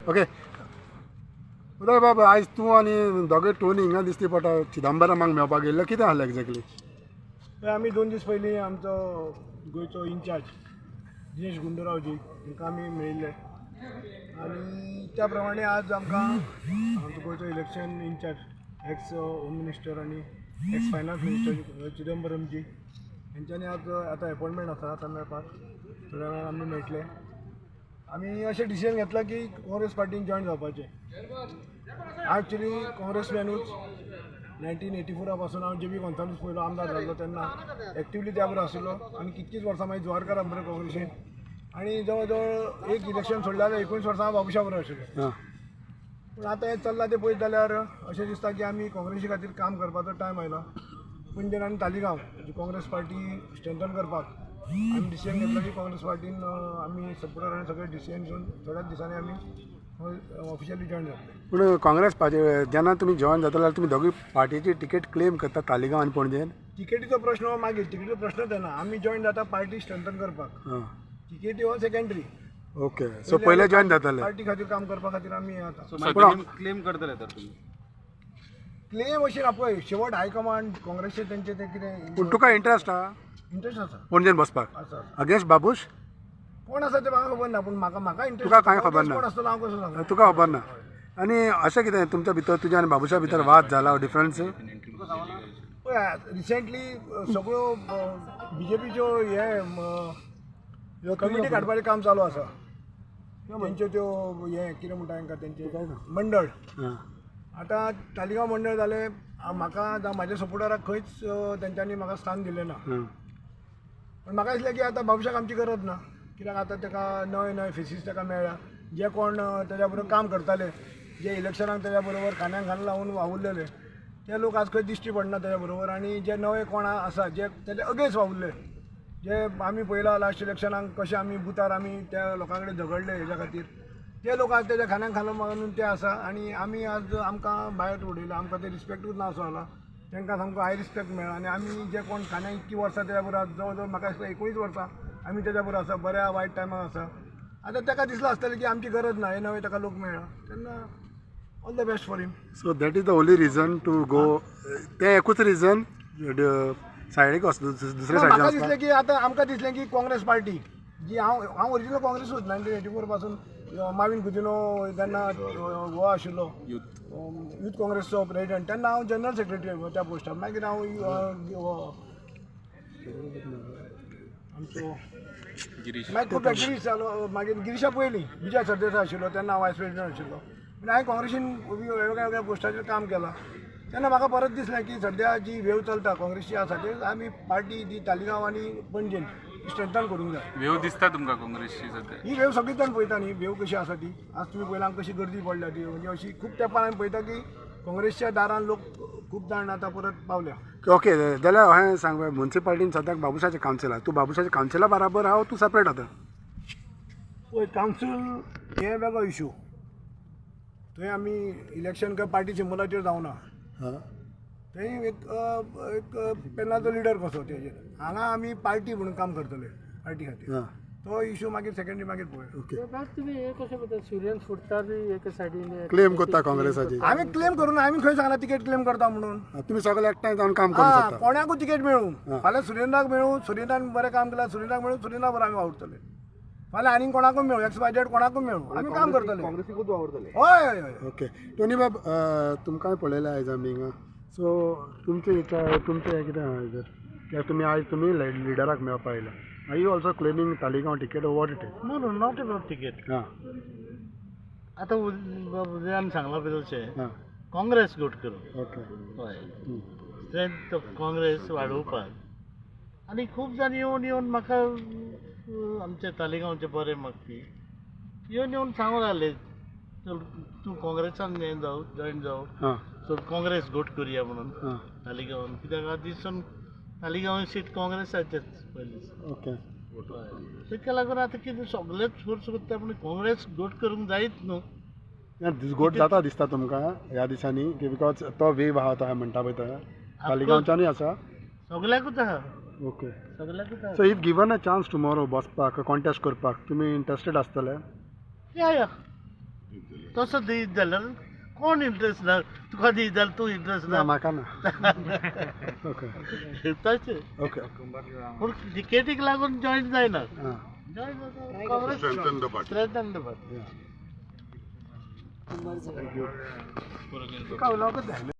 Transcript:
Okay उदय बाब, आयज तूं आनी दोगे टोनी हिंगा दिसती पडटा चिदंबरमाक मेळपाक गेल्लो, कितें आहलें एग्जॅक्टली? आमी 2 दीस पयलीं आमचो गोंयचो इन्चार्ज दिनेश गुंडूरावजी हांकां आमी मेळिल्ले आनी त्या प्रमाणे आज आमकां आमचो गोंयचो election incharge ex home minister आनी एक्स फायनान्स मिनिस्टर चिदंबरमजी हेंच्यांनी आज आतां एपॉयंटमेंट आसा आतां मेळपाक थोड्या वेळान आमी मेळटले. आमी अशें डिसिजन घेतलां की काँग्रेस पार्टीन जॉयन जावपाचें. एक्चुली काँग्रेसमॅनूच 1984 पासून हांव जे बी गोन्साल्वीस पयलो आमदार जाल्लो तेन्ना एक्टिवली त्या बरोबर आशिल्लो आनी कितकीच वर्सां मागीर जुवारकारा बरोबर काँग्रेसीन आनी जवळ जवळ एक इलेक्शन सोडलें जाल्यार 19 वर्सां हांव बाबुशा बरोबर आशिल्लो. पूण आतां हें चल्लां तें पळयत जाल्यार अशें दिसता की आमी काँग्रेसी खातीर काम करपाचो टायम आयला. पणजे आनी तालिगांव जी काँग्रेस पार्टी स्ट्रेंथन करपाक आमी डिसिजन घेतलो की काँग्रेस पार्टीन आमी सपोर्टर आनी सगळे डिसिजन घेवन थोड्याच दिसांनी आमी ऑफिशियली जॉयन जातले. पूण काँग्रेस पार्टी जेन्ना तुमी जॉयन जातले जाल्यार तुमी दोगूय पार्टीची तिकेट क्लेम करता तालिगांव आनी पणजेन? तिकेटीचो प्रश्न मागीर, तिकेटीचो प्रश्नच येना. आमी जॉयन जाता पार्टी स्ट्रेंथन करपाक, तिकेटी हो सेकेंडरी. ओके, सो पयले जॉयन जातले पार्टी खातीर काम करपा खातीर आमी हे जाता. क्लेम करतले तर तुमी? क्लेम अशी ना, पळय शेवट हायकमांड काँग्रेसचे तेंचे ते कितें. पूण तुका इंट्रस्ट आहा इंट्रस्ट आसा पणजेन बसपाक आसा. अगेन्स्ट बाबूश? कोण आसा ते म्हाका खबर ना, पूण म्हाका म्हाका इंट्रस्ट. तुका कांय खबर ना? कोण आसतलो हांव कसो सांगू? तुका खबर ना. आनी अशें कितें तुमच्या भितर, तुज्या आनी बाबूशा भितर वाद जाला डिफरन्स? पळय रिसेंटली सगळ्यो बीजेपीच्यो हे कमिटी काडपाचें काम चालू आसा. तेंच्यो त्यो हे कितें म्हणटा तांकां तेंचे मंडळ. आतां तालिगांव मंडळ जालें, म्हाका जावं म्हाज्या सपोर्टराक खंयच तेंच्यांनी म्हाका स्थान दिलें ना. पूण म्हाका दिसलें की आतां बाबुशाक आमची गरज ना, कित्याक आतां ताका नवे नवे फेसीस ताका मेळ्ळ्या. जे कोण तेज्या बरोबर काम करताले, जे इलेक्शनाक तेज्या बरोबर खांद्यान खांदो लावन वावुरलेले ते लोक आज खंय दिश्टी पडना तेज्या बरोबर. आनी जे नवे कोण आसा जे तेजे अगेन्स्ट वावुरले, जे आमी पळयलां लास्ट इलेक्शनाक कशें आमी बुथार आमी त्या लोकां कडेन झगडले हेज्या खातीर, ते लोक आज तेज्या खांद्यान खांदो मारून ते आसा. आनी आमी आज आमकां भायर उडयला, आमकां ते रिस्पेक्टूच ना असो जाला. तांकां सामको हाय रिस्पेक्ट मेळ्ळा. आनी आमी जे कोण खांद्याक इतकी वर्सां तेज्या बरोबर, जवळ जवळ म्हाका दिसता 19 वर्सां आमी तेज्या बरोबर आसा, बऱ्या वायट टायमार आसा. आतां ताका दिसलां आसतलें की आमची गरज ना, हे नवे ताका लोक मेळ्ळा, तेन्ना all the best for him. So that is the only reason to go? तें एकूच रिजन सायडीक दुसऱ्या म्हाका सायडीन? दिसलें की आतां आमकां दिसलें की काँग्रेस पार्टी जी हांव ओरिजिनल काँग्रेसूच 1984 पासून माविन गुदिनो जेन्ना हो आशिल्लो यूथ काँग्रेसचो प्रेसिडेंट तेन्ना हांव जनरल सेक्रेटरी त्या पोस्टार. मागीर हांव आमचो मागीर खूब गिरीश जालो, मागीर गिरीशा पयलीं विजय सरदेसाय आशिल्लो तेन्ना हांव वायस प्रेसिडेंट आशिल्लो. पूण हांवें काँग्रेसीन वेगळ्या वेगळ्या पोस्टाचेर काम केलां. तेन्ना म्हाका परत दिसलें की सद्या जी वेव चलता काँग्रेसची आसा ती आमी पार्टी जी तालिगांव आनी पणजेन स्ट्रेंथन करूंक जाय. वेव दिसता तुमकां काँग्रेसची सद्या? ही वेव सगळीच जाण पळयता न्ही, वेव कशी आसा ती. आज तुमी पळयला कशी गर्दी पडल्या ती, म्हणजे अशी खूब तेंपान आमी पळयता की काँग्रेसच्या दारान लोक खूब जाण आतां परत पावल्या. ओके, जाल्यार हांवें सांग, मुन्सिपालिटीन सद्याक बाबुशाचें कावन्सिल आहा, तूं बाबुशाच्या कावन्सिला बराबर आहा, तूं सेपरेट आतां? पळय कावन्सील हें वेगळो इशू, थंय आमी इलेक्शन काय पार्टी सिंबलाचेर जावना, थंय एक एक पेन्नाचो लिडर कसो तेजेर. हांगा आमी पार्टी म्हणून काम करतले पार्टी खातीर, तो इशू मागीर सेकेंडरी मागीर पळोवया. ओके, तुमी हें कशें पळयता, सुर्यन फुडटा बी एके सायडीन क्लेम करता काँग्रेसाची? आमी क्लेम करूं ना, आमी खंय सांगला तिकेट क्लेम करता म्हणून. तुमी सगळे एकठांय जावन काम करूंक शकता. कोणाकूय तिकेट मेळूं, फाल्यां सुरेंद्राक मेळूं, सुरेंद्रान बरें काम केलां, सुरेंद्राक मेळूं, सुरेंद्रा बरोबर आमी वावुरतले. फाल्यां आनीक कोणाकूय मेळूं, एक्स वाय झेड कोणाकूय मेळूं, आमी काम करतले, काँग्रेसीकूच वावुरतले. हय हय हय. ओके टोनी बाब, तुमकांय पळयलें आयज आमी हिंगा, सो तुमचे विचार, तुमचें हें कितें आहा हेजेर? कित्याक तुमी आयज तुमी लिडराक मेळपा आयला, are you also claiming Taleigao ticket, what it is? No no, not about ticket. आतां उदयान सांगलां पळय तशें काँग्रेस घट करून, ओके, हय, स्ट्रेंथ ऑफ काँग्रेस वाडोवपाक. आनी खूब जाण येवन येवन म्हाका आमचे तालिगांवचे बरे मागपी येवन येवन सांगूंक लागले, चल तूं काँग्रेसान हें जावं, जॉयन जावं, सो काँग्रेस घट करुया म्हणून तालिगांवान. कित्याक दिसून तालिगांव सीट काँग्रेसाचेच पयलीं. ओके, ताका लागून आतां कितें सगळेच फोर्स करता, पूण काँग्रेस घट करूंक जायच न्हू. घोट जाता दिसता तुमकां ह्या दिसांनी की because तो वेव आहा तो हांवें म्हणटा पळय तो तालिगांवच्यानूय आसा, सगळ्याकूच आहा. ओके, सगळ्याकूच आहा. So if given a chance tomorrow बसपाक, कॉन्टेस्ट करपाक, तुमी इंट्रस्टेड आसतले? या या, तसो दीत जाल्यार कोण इंट्रस्ट ना तुका दीत जाल्यार तूं इंट्रस्ट ना ना. म्हाका ना. ओके. तशें. ओके. पूण टिकेटीक लागून जॉयन जायना. आं. जॉयन जाता Congress, strengthen the party. Thank you. तुका उलोवंकच जाय.